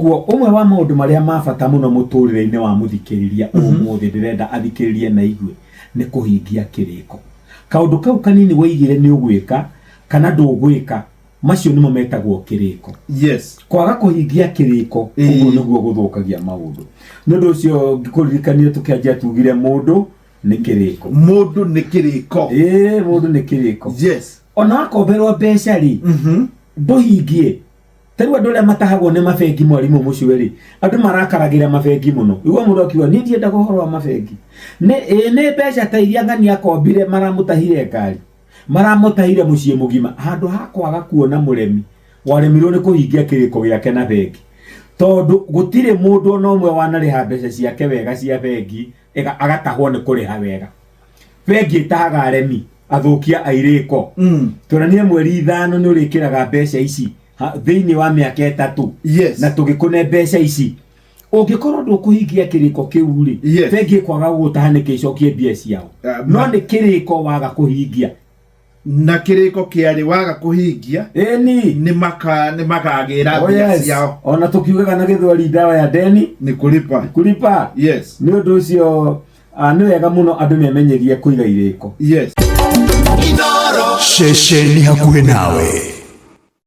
Ũguo ũmwe wa maũndũ marĩa ma bata mũno mũtũrĩre-inĩ wa mũthikĩrĩria ũmũthĩ ndĩrenda athikĩrĩrie na igue nĩ kũhingia kĩrĩko. Kaũndũ kau kanini woigire nĩ ũgwĩka kana ndũgwĩka macio nĩmo metagwo kĩrĩko. Kwaga kũhingia kĩrĩko ũguo nĩguo gũthũkagia maũndũ. Nĩ ũndũ ũcio ngĩkũririkania tũkĩanjia tugire mũndũ nĩ kĩrĩko. Mũndũ nĩ kĩrĩko. Ĩĩ mũndũ nĩ kĩrĩko. Ona wakomberwo mbeca rĩ, ndũhingie. Ta rĩu andũ arĩa matahagwo nĩ mabengi mwarimũ mũcwe rĩ, andũ marakaragĩra mabengi mũno. Igua mũndũ akiuga niĩ ndiendaga ũhoro wa mabengi. Nĩ ĩĩ nĩ mbeca ta iria ng'ania akombire maramũtahire ngari, maramũtahire mũciĩ mũgima handũ ha kwaga kuona mũremi waremirwo nĩ kũhingia kĩrĩko gĩake na bengi. Tondũ gũtirĩ mũndũ ona ũmwe wanarĩha mbeca ciake wega cia bengi agatahwo nĩ kũrĩha wega. Bengi ĩtahaga aremi athũkia a irĩko. Tũranie mweri 5 nĩ ũrĩkĩraga mbeca ici thĩinĩ wa mĩaka 3. Na tũgĩkũne mbeca ici. Ũngĩkorwo ndũkũhingia kĩrĩko kĩu rĩ, bengi ĩkwaga gũgũtaha nĩkĩ ĩcokie mbia ciao. No nĩ kĩrĩko waga kũhingia. Na kĩrĩko kĩarĩ waga kũhingia, Ĩni. nĩ makagĩra mbia ciao. Ona tũkiugaga na gĩthweri ndawa ya deni nĩ kũripa. Kũripa. Nĩ ũndũ ũcio nĩ wega mũno andũ memenyerie kũiga irĩko. Ceceni hakuhĩ nawe.